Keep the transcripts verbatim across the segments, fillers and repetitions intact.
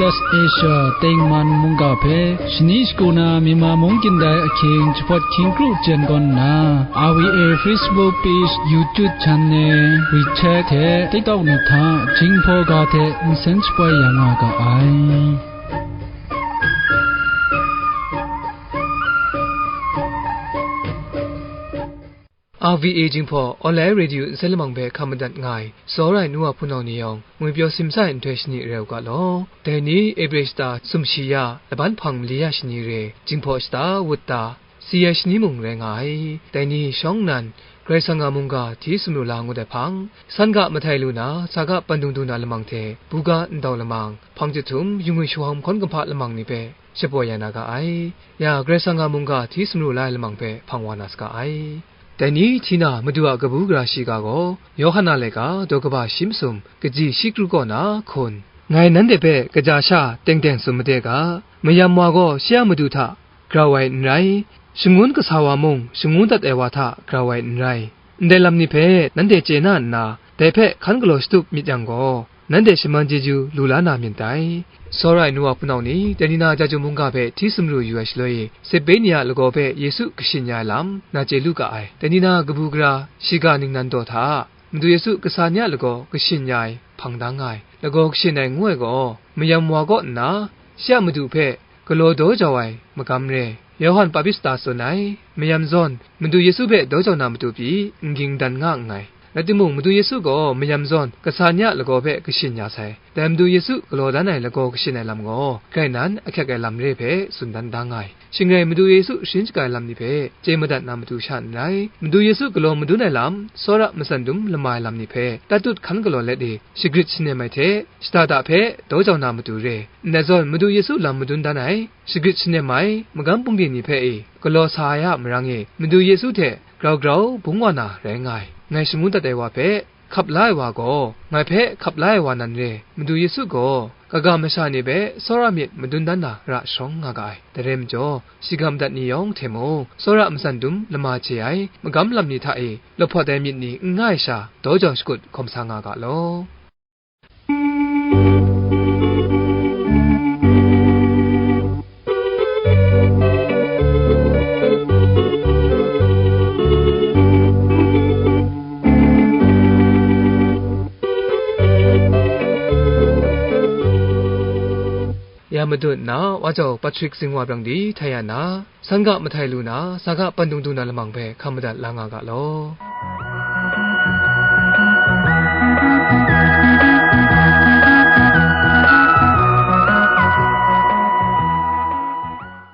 Asia tengman mungga hpe shani shagu na Myanmar mung kyin dai ahkying jahpawt hkying kru jen gawn nna, R V A Facebook page, YouTube channel, WeChat hte TikTok ni hta Jinghpaw ga hte nsen shapoi ya nga ga ai. R V A Jinghpaw Online Radio nsen lamang hpe hkam madat nga ai, tsawra ai nu wa hpunau ni yawng, ngwi pyaw simsa ai nhtoi shani rai u ga law. Dai ni Ebre shata sumshi ya, laban hpang mali ya shani re, Jinghpaw shata wut ta, si ai shani mung rai nga ai. Dai ni shawng nnan, Karai Kasang a mungga hti sumru la ngut ai hpang, san ga mahtai lu na, sa ga pandung du na lamang hte, buga ndau lamang, hpang jahtum, yu ngwi shuhkawm hkawn kumhpa lamang ni hpe shapoi ya na ga ai. Ya, Karai Kasang a mungga hti sumru la ai lamang hpe hpang wa na saga ai. Dai ni hti na Madu a kabu gara shiga gaw, Yawhan a laika, daw kaba shi masum, kaji shi kru kaw na hkun, ngai nanhte hpe kaja sha teng teng tsun made ga, mayam wa gaw shi a madu hta grau ai n rai, shangun kasa wa mung shangun dat ai wa hta grau ai n rai. Ndai lam ni hpe nanhte chye na nna, dai hpe hkan galaw shatup myit yang gaw, nanhte shaman chyeju lu la na myit dai. Tsawra ai nu wa hpunau ni, dai ni na Chyeju mungga hpe hti sumru yu ai shaloi, Sipeni a lagaw hpe Yesu kashin ya ai lam, na chye lu ga ai. Dai ni na kabu gara shiga ningnan daw hta, Madu Yesu kasa ni a lagaw kashin ya ai hpang da nga ai. Lagaw kashin ai ngu ai gaw, mayam wa kaw nna, shi a madu hpe galaw daw jau ai magam re. Yawhan Papista tsun ai, mayam zawn, Madu Yesu hpe daw jau na matu pyi, n ging dan nga nngai. Rai timung, Madu Yesu gaw mayam zawn kasa ni a lagaw hpe kashin ya sai. Dai Madu Yesu galaw dan ai lagaw kashin ai lam gaw, grai nan ahkyek ai lam re hpe tsun dan da nga ai. Shing rai, Madu Yesu sharin shaga ai lam ni hpe chye madat na matu sha n rai. Madu Yesu galaw madun ai lam, tsawra matsan dum lama ai lam ni hpe tatut hkan galaw let e, shagrit shanem ai hte, shada da hpe daw jau na matu re. Ndai zawn, Madu Yesu lam madun dan ai, shagrit shanem ai, magam bungli ni hpe e, galaw sa ai a marang e, Madu Yesu hte grau grau bung wa na rai nga ai. Ngai shangun dat ai wa hpe, hkap la ai wa gaw, ngai hpe hkap la ai wa nan re. Madu Yesu gaw, kaga masha ni hpe tsawra myit madun dan na ra sharawng nga ga ai. Dai rai majaw, shigam dat ni yawng hte mung, tsawra matsan dum lama chye ai, magam lam ni hta e, lahpawt ai myit ni n nga ai sha, daw jau shakut hkawm sa nga ga law. Ya madun nna, wa jau Patrick Zingwa Brang di htai ya na, san ga mahtai lu na, sa ga pandung du na lamang hpe hkam madat la nga ga law.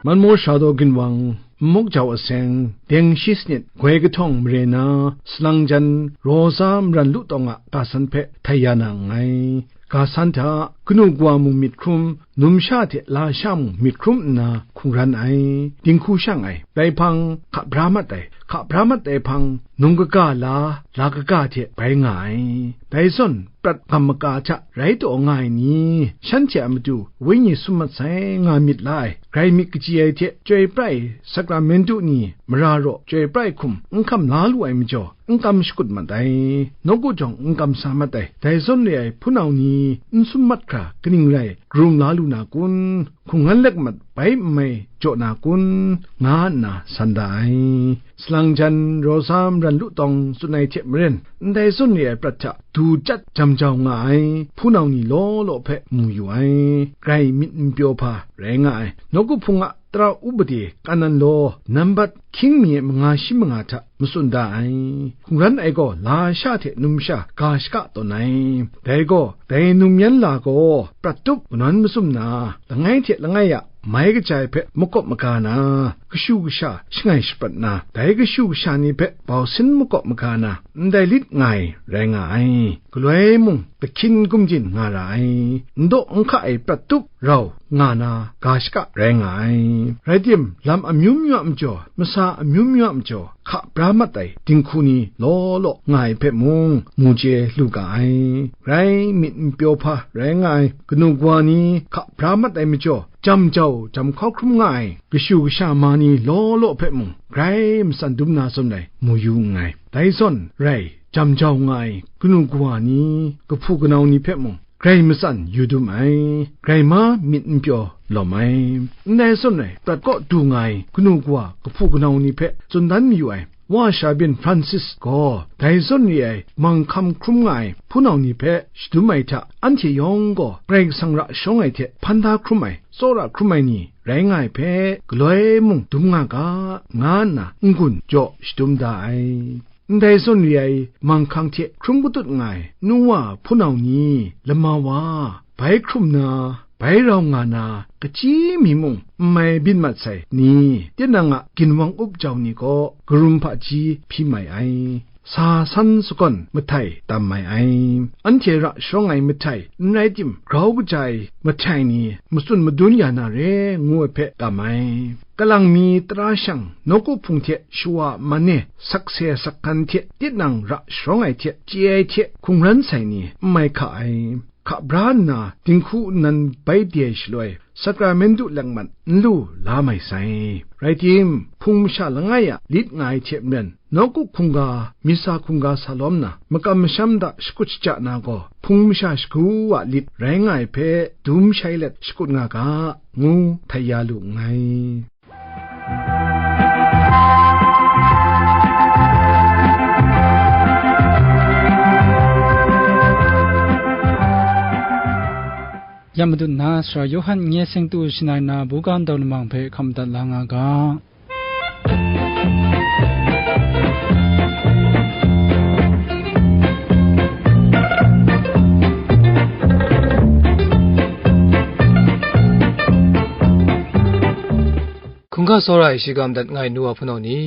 Manmaw Sha Daw Ginwang, Nmawk Jau Aseng, Deng Shi Sanit, Goi Kahtawng Mare Na, Salang Jan, Raw Sa Maran Lu Tawng a ga san hpe htai ya na nngai. Ga san hta, kanu kawa mung myit hkrum, numsha hte lasha mung myit hkrum nna hkungran ai, dinghku shang ai, dai hpang hka bra mat ai, hka bra mat ai hpang nung kaga la, la kaga hte bai nga ai. Dai zawn, prat gam maga hta rai taw nga ai ni, shanhte a matu Wenyi sum mat sai nga myit la ai, grai myit kachyi ai hte chyoi pra ai sakramentu ni mara raw chyoi pra ai hkum n hkam la lu ai majaw, n kam shakut mat ai, nawku jawng n kam sa mat ai, dai zawn re ai hpunau ni n sum mat hkra kaning rai karum la lu na kun? Hkungran lek mat bai n mai jaw na kun? Nga nna san da ai. Salang Jan, Raw Sa Maran Lu Tawng tsun ai hte maren, ndai zawn re ai prat hta du chyat jam jau nga ai hpunau ni law law hpe mu yu ai. Grai myit n pyaw hpa rai nga ai. Nawku Hpung a Tara Upade Kanan law, nambat hkying mi manga shi manga hta matsun da ai. Hkungran ai gaw lasha hte numsha ga shaka tawn ai. Dai gaw, dai num yan la gaw, prat tup manawn mazum na, langai hte langai a mai kaja ai hpe makawp maga na, kashu kasha shangai shaprat na, dai kashu kasha ni hpe bau sin makawp maga na, ndai lit nga ai rai nga ai. Galoi mung, kahkyin gumdin nga ra ai. N daw n hka ai prat tup rau nga na ga shaka rai nga ai. Rai tim, lam amyu myu a majaw, masa amyu myu a majaw, hka bra mat ai dinghku ni law law nga ai hpe mung, mu chye lu ga ai. Grai myit n pyaw hpa rai nga ai kanu kawa ni hka bra mat ai majaw, jam jau jam hkau hkrum nga ai kashu kasha ma ni law law hpe mung, grai matsan dum na zawn rai mu yu nngai. Dai zawn rai, jam jau nga ai kanu kawa ni, kahpu kanau ni hpe mung, grai matsan yu dum ai, grai ma myit n pyaw lawm ai. Ndai zawn rai, prat kaw du nga ai kanu kawa, kahpu kanau ni hpe tsun dan mayu ai. Wa sha byin Francis gaw dai zawn re ai manghkang hkrum nga ai hpunau ni hpe shadum ai hta, anhte yawng gaw Karai Kasang ra shawng ai hte hpan da hkrum ai, tsawra hkrum ai ni rai nga ai hpe galoi mung dum nga ga, nga nna n-gun jaw shadum da ai. Ndai zawn re ai manghkang hte hkrum katut nga ai nu wa hpunau ni, lama wa, bai hkrum na, bai rau nga na, kachyi mi mung n mai byin mat sai ni, tinang a ginwang up jau ni gaw karum hpaji hpyi mai ai. Sa san sagawn mahtai tam mai ai. Anhte ra shawng ai mahtai n rai tim, grau kaja ai mahtai ni matsun madun ya na re, ngu ai hpe tam ai. Kalang mi tara shang, nawku hpung hte shawa man e sakse sakkan hte tinang ra shawng ai hte chye ai hte hkungran sai ni n mai hka ai. Hka bra nna dinghku nnan bai de ai shaloi, Sakramentu lengman n lu la mai sai. Rai tim, hpung masha langai a lit nga ai hte maren, nawku hkungga, misa hkungga sa lawm na, makam masham da shakut shaja na gaw, hpung masha shagu a lit rai nga ai hpe dum shai let shakut nga ga, ngu htai ya lu nngai. Ya matut nna, Sara Yawhan nye seng tu shangai na buga ndau lamang hpe hkam dat la nga ga. Hkungga tsawra ai shiga madat nga ai nu wa hpunau ni,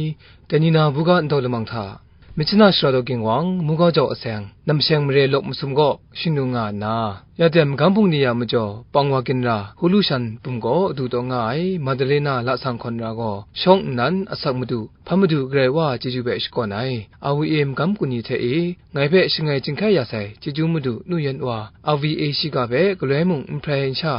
dai ni na buga ndau lamang hta, Myitkyina Sara Daw Ginwang, Mungga Jau Aseng, Namsheng Mare Lawk Masum kaw shing nu nga nna, ya dem magam bungli a majaw pang wa ginra, Hulu Shan bum kaw du taw nga ai Madalena Lasang Hkawn Ra gaw shawng nnan asak madu, hpa madu Karai Wa chyeju hpe shakawn ai, R V A magam kuni hte e, ngai hpe shangai chyinghkai ya sai chyeju madu Nu Yan Wa, R V A shiga hpe galoi mung n hprai n sha,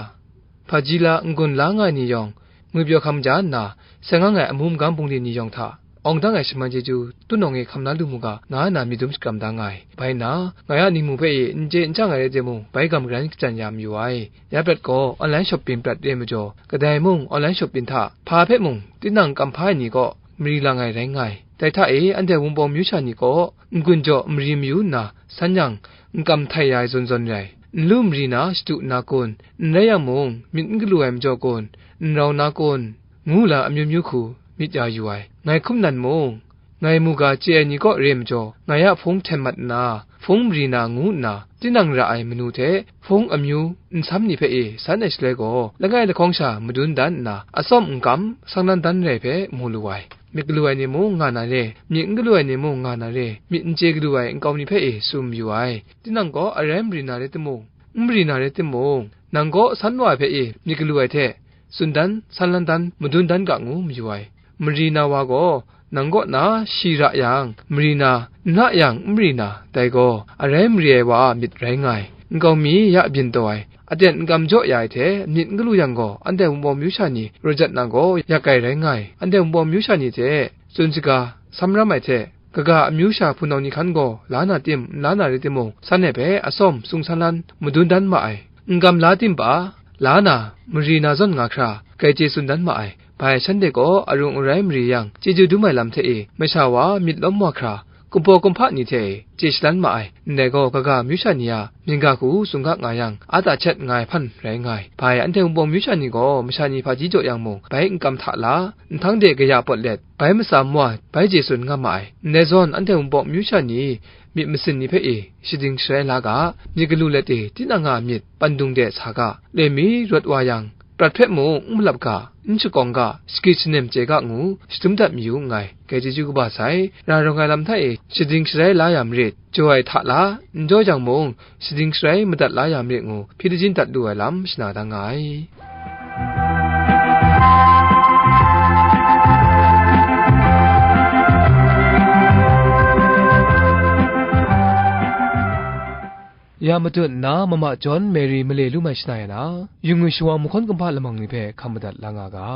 hpaji la n-gun la nga ai ni yawng, ngwipyaw hkam ja nna, seng ang ai amu magam bungli ni yawng hta, awng dang ai shaman chyeju, tut nawng e hkam la lu mu ga, nga nna myit dum shakram da nga ai. Bai nna, ngai a ningmu hpe e n chye n chyang ai rai timung, bai gam garan shachyen ya mayu ai. Ya prat gaw, online shopping prat re majaw, kadai mung online shopping hta, hpa hpe mung, tinang kam hpa ai ni kaw mari lang ai rai nga ai. Dai hta e, anhte Wunpawng myu sha ni kaw, n-gun jaw mari mayu nna, san yang, n kam htai ya ai zawn zawn rai. N lu mari na shadu nna kun, n rai yang mung, myit n galu ai majaw kun, n rau na kun, ngu la amyu myu hku myit ya yu ai. Ngai hkum nan mung, ngai mu ga chye ai ni kaw re majaw, ngai a hpung hten mat nna, hpung mari na ngu nna, tinang ra ai manu hte hpung amyu nsam ni hpe e san ai shaloi gaw, langai lahkawng sha madun dan nna, atsawm n kam, sang nan dan rai hpe mu lu ai. Myit galu ai ni mung nga na re, myit n galu ai ni mung nga na re, myit n chye galu ai nkau mi hpe e tsun mayu ai. Tinang gaw arai mari na rai timung, n mari na rai timung, nang kaw san wa ai hpe e myit galu ai hte, tsun dan, san lan dan, madun dan ga ngu mayu ai. Mari na wa gaw, nang kaw na shi ra yang, mari na, n ra yang, n mari na, dai gaw, arai mari ai wa a myit rai nga ai. Nkau mi ya byin taw ai, aten n kam jaw ya ai hte myit n galu yang gaw, anhte Wunpawng myu sha ni rawt jat na gaw, yak ai rai nga ai. Anhte Wunpawng myu sha ni hte tsun shaga, samram ai hte, kaga amyu sha hpunau ni hkan gaw la na tim, n la na rai timung, san e hpe atsawm, sung san lan, madun dan ma ai. N kam la tim pa, la na, mari na zawn nga hkra, grai chye tsun dan ma ai. Bai shanhte gaw arung arai mari yang, chyeju dum ai lam hte e, masha wa myit lawm wa hkra, kumhpaw kumhpa ni hte e, chye shalan ma ai. Ndai gaw, kaga amyu sha ni a myin ga hku sungga nga yang, a ta chet nga ai hpan rai nga ai. Bai anhte Wunpawng myu sha ni gaw, masha ni hpaji jaw yang mung, bai n kam hta la, nhtang de kaya pawt let, bai matsa mawa, bai chye tsun nga ma ai. Ndai zawn, anhte Wunpawng myu sha ni myit masin ni hpe e, shading sharai la ga, myit galu let e, tinang a myit pandung de sa ga, le mi rawt wa yang, prat hpe mung n malap ga, n shakawng ga, shagrit shanem chye ga ngu, shadum dat mayu nngai. Grai chyeju kaba sai, ra rawng ai lam hta e, shading sharai la ya marit, jaw ai hta la, n jaw jang mung, shading sharai madat la ya marit ngu, hpyi lajin dat lu ai lam shana da nga ai. Ya matut nna, mama John Mary male lu mai shana ya na, yu ngwi shawa mahkawn kumhpa lamang ni hpe hkam madat la nga ga.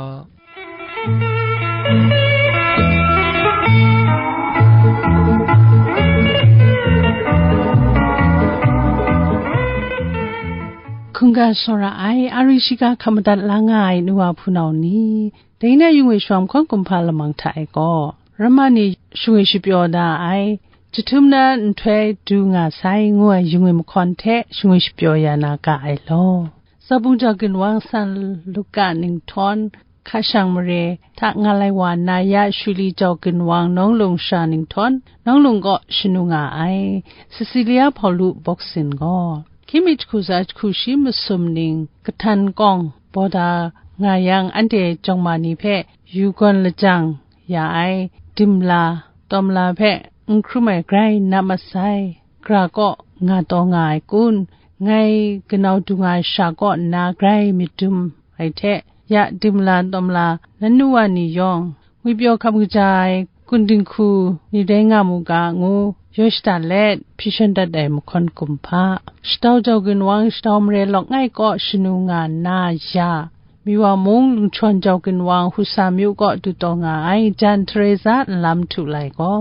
Hkungga tsawra ai, ari shiga hkap madat la nga ai nu wa hpunau ni, dai na yu ngwi shawng hkawn kumhpa lamang hta e gaw, ramma ni yu ngwi shapyaw na ai, jahtum na nhtoi du nga sai ngu ai yu ngwi mahkawn hte yu ngwi shapyaw ya na ga ai law. Zabung jau ginwang San Luka ninghtawng, hka shang mare hta nga lai wa nna, ya Shuli jau ginwang nawng lung sha ninghtawng, nawng lung kaw shanu nga ai, Cecilia Paulu bawk sin gaw, hkying mi jahku tsa jahku shi masum ning kahtan kawng baw da nga yang, anhte jawng ma ni hpe yu gawn lajang ya ai, dimla tawmla hpe n hkrum ai grai na mat sai, gara kaw nga taw nga ai kun, ngai kanau du nga ai sha kaw nna grai myit dum ai hte, ya dimla tawmla nan nu wa ni yawng, ngwipyaw hkam kaja ai kun dinghku ni dai nga mu ga, ngu yaw shada let hpyi shan dat ai mahkawn kumhpa. Shatau jau ginwang, shatau mare lawk ngai kaw shanu nga nna ya, Miwa mung lungchawn jau ginwang Husa myu kaw du taw nga ai jan Teresa nlam htu lai gaw,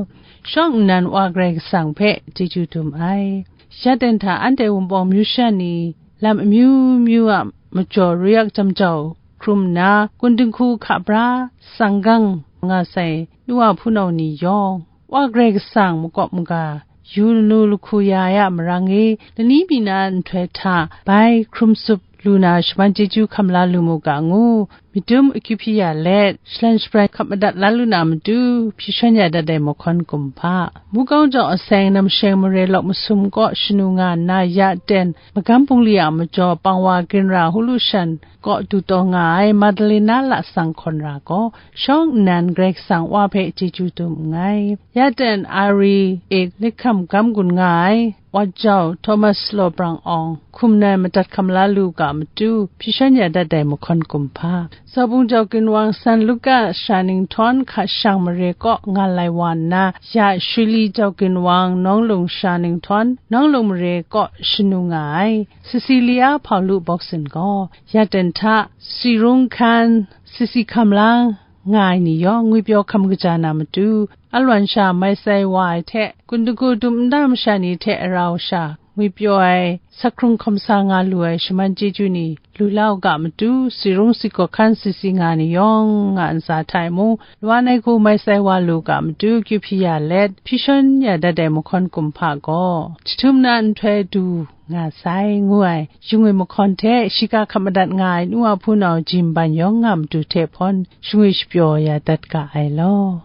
shawng nnan Wa Karai Kasang hpe chyeju dum ai. Ya ten hta anhte Wunpawng myu sha ni lam amyu myu a majaw ruyak jam jau hkrum nna, kun dinghku hka bra, tsang gang nga sai nu wa hpunau ni yawng, Wa Karai Kasang makawp maga, yu lanu lahku ya ai a marang e, lani mi na nhtoi hta bai hkrum tsup lu na shaman chyeju hkam la lu mu ga ngu, myit dum akyu hpyi ya let, shalan shabrai hkap madat la lu na matu, hpyi shawn ya dat ai mahkawn kumhpa. Mukau jau aseng namsheng mare lawk masum kaw shanu nga nna ya ten, magam bungli a majaw pangwa ginra hulu shan kaw du taw nga ai Madalena lasang hkawn ra gaw, shawng nnan Karai Kasang Wa hpe chyeju dum nngai. Ya ten ari e likham gam gun nga ai, Wa jau Thomas Law Brang Awng hkum nan madat hkam la lu ga matu, hpyi shawn ya dat ai mahkawn kumhpa. Zabung jau ginwang San Luka sha ninghtawng hka shang mare kaw nga lai wa nna, ya Shuli jau ginwang nawng lung sha ninghtawng nawng lung mare kaw shanu nga ai, Cecilia Paulu bawk sin gaw, ya ten hta, si rung hkan, sisi hkam lang nga ai ni yawng, ngwipyaw hkam kaja na matu, alwan sha mai sai wa ai hte, kun dagu dum nda masha ni hte rau sha, ngwipyaw ai, sakhkrung hkawm sa nga lu ai shaman chyeju ni, lu la u ga matu, si rung si gaw hkan sisi nga ni yawng, nga ntsa hta e mung, lawan ai hku mai sai wa lu ga matu, kyu hpyi ya let, hpyi shawn ya dat ai mahkawn kumhpa gaw, jahtum na nhtoi du nga sai, ngu ai, yu ngwi mahkawn hte, shiga hkap madat nga ai nu wa hpunau jimban yawng nga matu hte hpawn, yu ngwi shapyaw ya dat ga ai law.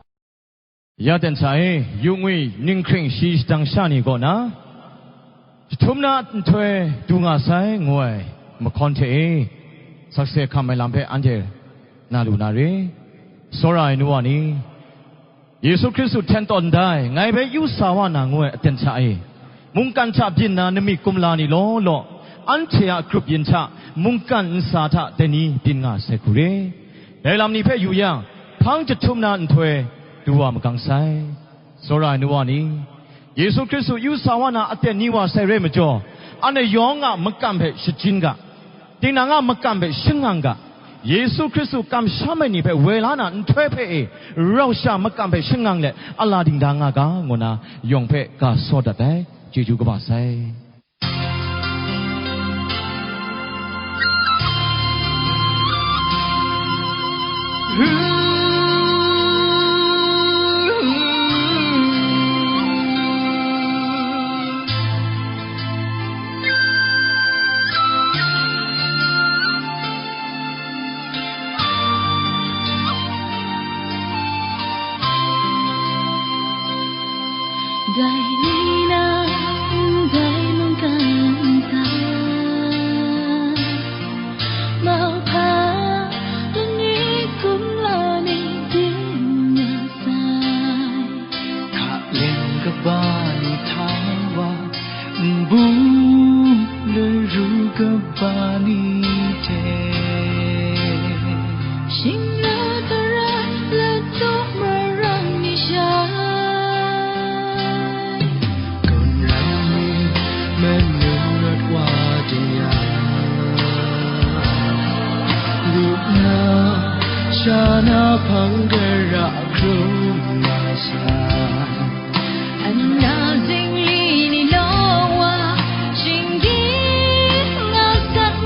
Ya ten hta e, yu ngwi ninghkring shi shadang sha ni kaw na, jahtum na nhtoi du nga sai, ngu ai mahkawn hte e, sakse hkam ai lam hpe anhte na lu na re, tsawra ai nu wa ni, Yesu Hkristu hten tawn ndai, ngai hpe yu sa wa na ngu ai aten hta e, mungkan hta byin na nami kumla ni law law, anhte a grup yin hta mungkan ntsa hta dai ni byin nga sai hku re. Dai lam ni hpe yu yang, hpang jahtum na nhtoi du wa magang sai. Tsawra ai nu wa ni, Yesu Hkristu yu sa wa na aten ni wa sai rai majaw, anhte yawng a makam hpe shajin ga. Tinang a makam hpe shangang ga, Yesu Hkristu kamsham ai ni hpe woi la na nhtoi hpe e, rau sha makam hpe shangang let, a la dingda nga ga, ngu na yawng hpe ga saw dat ai, chyeju kaba sai. Dai ni na ndai mungkan nta, mauhpa dai ni kumla ni din na sai. Hka leng kaba ni hta wa, nbu lu ru kaba ni hte, shing la tara la tu marang ni sha, kun rang ni manu rat wa de ya, lu na sha na hpang gara hkrum na sa. Ana zingli ni law wa, shinggyim nga sat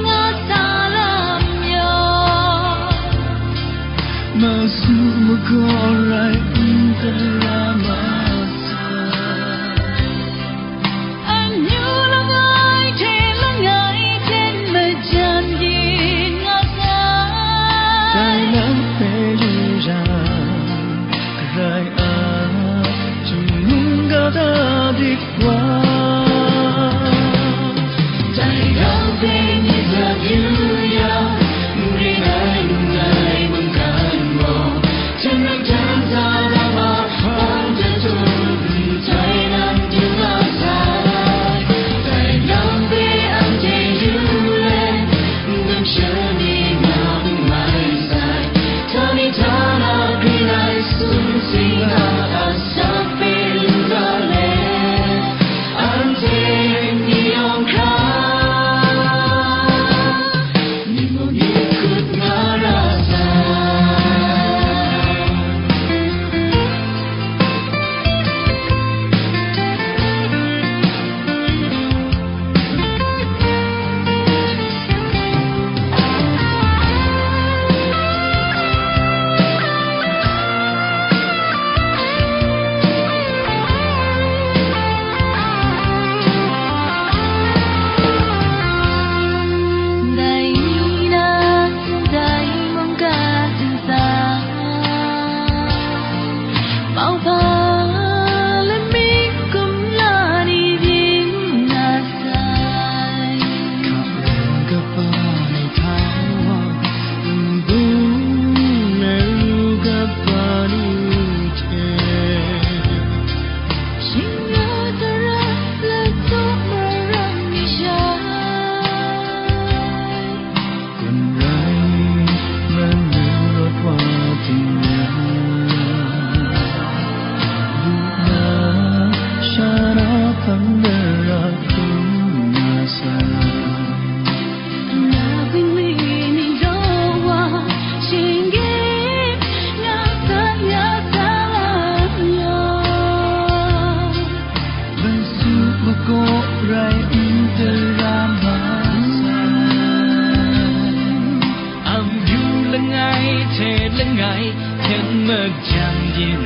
Langai hte langai hpyen majan byin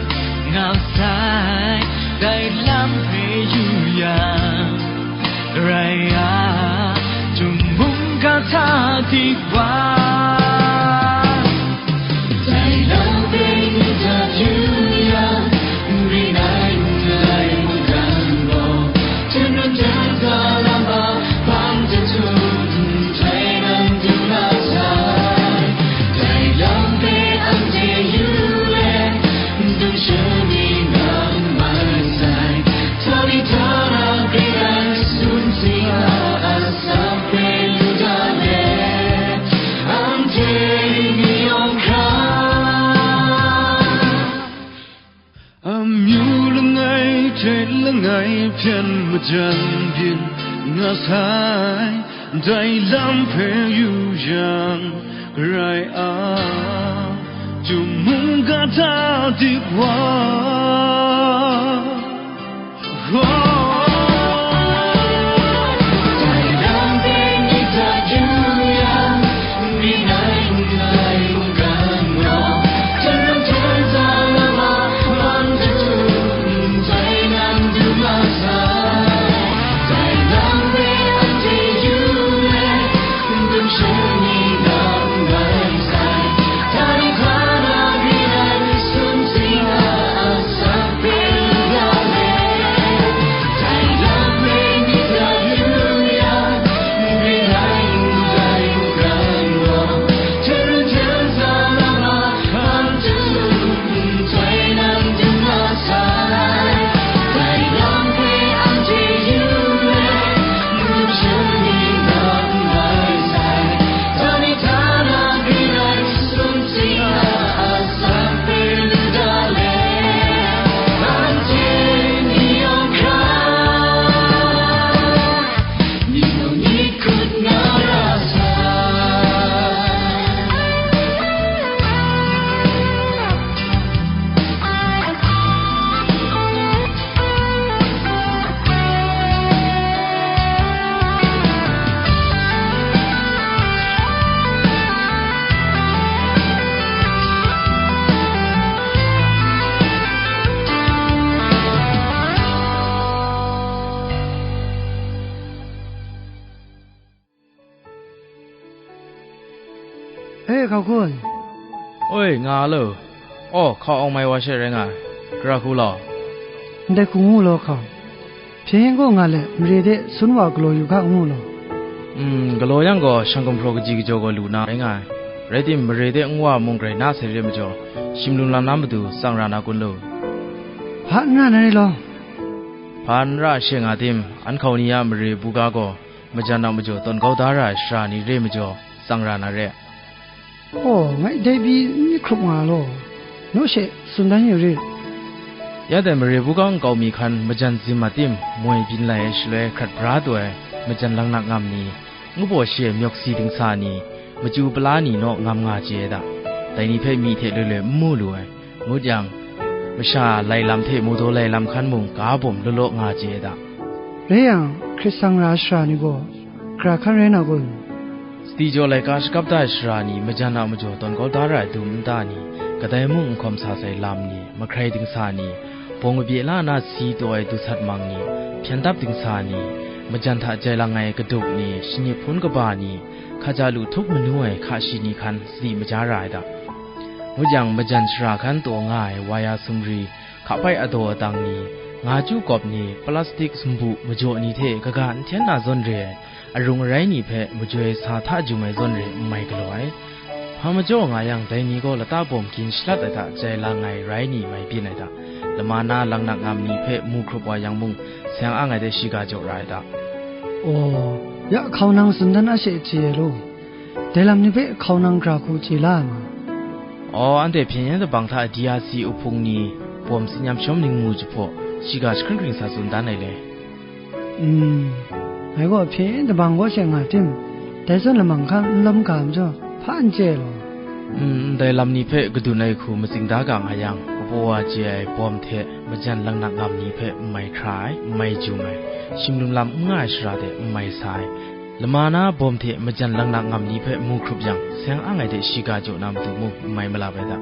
nga sai, dai lam hpe yu yang, rai a, chyum mungga hta dik wa. Dai lam hpe ngu dat yu yang, n rin ai n rai mungkan gaw, hten ran hten hkra lam a hpang jahtum, Amyu langai hte langai hpyen majan byin nga sai, dai lam hpe yu yang, Karai a, chyum mungga hta dik wa. E, hkau hku ai. Oi, nga lo. Aw, hkau awng mai wa she rai nga ai. Gara hku law. Ndai hku ngu law hkau. Hpyen yen gaw nga let, mare de sun wa galaw yu ga ngu law. Mm, galaw yang gaw, shang gumhpraw kaji kajaw gaw lu na rai nga ai. Rai timung, mare de nwa mung grai na sai re majaw, shim lung lam na matu tsang ra na kun lu. Hpa n ra na re law. Hpa n ra she nga tim, an hkau ni a mare buga gaw, majan a majaw tawn kau da ra ai shara ni re majaw, tsang ra na re. Aw, ngai dai pyi n myit hkrup nga law, naw she tsun dan yu rit. Ya dai mare buga nkau mi hkan majan zim a tim moi byin lai ai shaloi hkrat bra taw ai majan laknak ngam ni, ngu baw shi ai myawk si dingsa ni, machyu pala ni naw ngam nga chye ai da. Dai ni hpe myi hte loi loi n mu lu ai. Ngut yang, masha lai lam hte mawdaw lai lam hkan mung ga bawm law law nga chye ai da. Rai yang, hkrit tsang ra shara ni gaw, gara hkan rai na kun? Sadi jaw laika shakap da ai shara ni, majan a majaw tawn kau da ra ai dum nta ni, kadai mung n hkawm sa sai lam ni, mahkrai dingsa ni, bawng kabye la na si taw ai dusat mang ni, hpyen dap dingsa ni, majan hta jai lang ai kaduk ni, shanip hpun kaba ni, hkaja lu htup manu ai hka shi ni hkan sadi maja ra ai da. Ngut yang, majan shara hkan taw nga ai waya sumri, hkapai adaw adang ni, nga chyu kawp ni, plastik sumbu majaw ni hte kaga n hten na zawn re ai, arung arai ni hpe majoi sa hta jum ai zawn re n mai galaw ai. Hpa majaw nga yang, dai ni gaw lata bawm gin shalat ai hta jai lang ai rai ni mai byin ai hta, lama na laknak ngam ni hpe mu hkrup wa yang mung, seng ang ai de shiga jaw ra ai hta. Aw, ya hkau nang tsun dan a she chye ai law. Dai lam ni hpe hkau nang gara hku chye la ai ma? Aw, anhte hpyen yen dabang hta D R C uhpung ni, bawm tsin yam shawm ningmu jahpaw, shiga jahkring hkring sa tsun dan ai le. Mm, ngai gaw hpyen yen dabang kaw she nga tim, dai zawn lamang hkan n lawm ga majaw, hpa n chye ai law. Mm, ndai lam ni hpe kadun ai hku matsing da ga nga yang, kabaw wa chye ai bawm hte majan laknak ngam ni hpe n mai hkra ai, n mai jum ai, shim lum lam n nga ai shara de n mai sa ai, Lama na bawm hte majan laknak ngam ni hpe mu hkrup yang, seng ang ai hte shiga jaw na matu mung n mai malap ai da,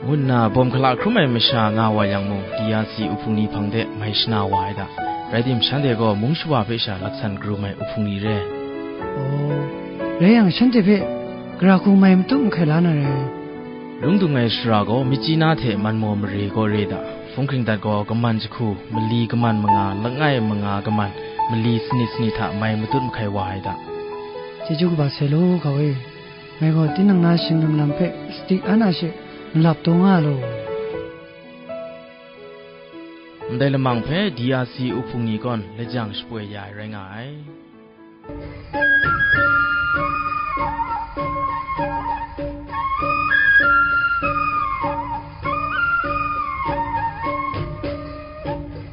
ngu nna bawm hkala hkrum ai masha nga wa yang mung, D R C uhpung ni hpang de mai shana wa ai da. Rai tim, shanhte gaw mung shawa hpe sha laksan karum ai uhpung ni re. Aw, rai yang, shanhte hpe gara hku mai matut mahkai la na rai. Lung dung ai sara gaw, myitkyina hte manmaw mare gaw re da, hpung hkring dat gaw, kaman jahku, mali kaman manga, langai manga kaman, mali sanit sanit hta mai matut mahkai wa ai da. Chyeju kaba sai law, kau e. Ngai gaw tinang na shingdum lam hpe sadi an a she, malap taw nga law. Ndai lamang hpe D R C uhpung ni gawn lajang shapoi ya ai rai nga ai.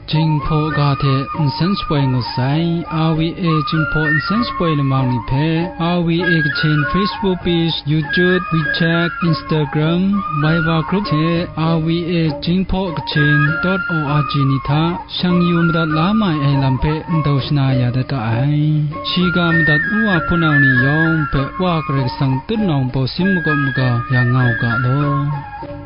Jinghpaw ga hte nsen shapoi ngut sai. R V A Jinghpaw nsen shapoi lamang ni hpe R V A Kachin Facebook page, YouTube, WeChat, Instagram, Viber group hte R V A Jinghpaw Kachin dot O R G ni hta shang yu madat la mai ai lam hpe ndau shana ya dat ga ai. Shiga madat u wa hpunau ni yawng hpe Wa Karai Kasang tutnawng bawsin makawp maga ya nga u ga law.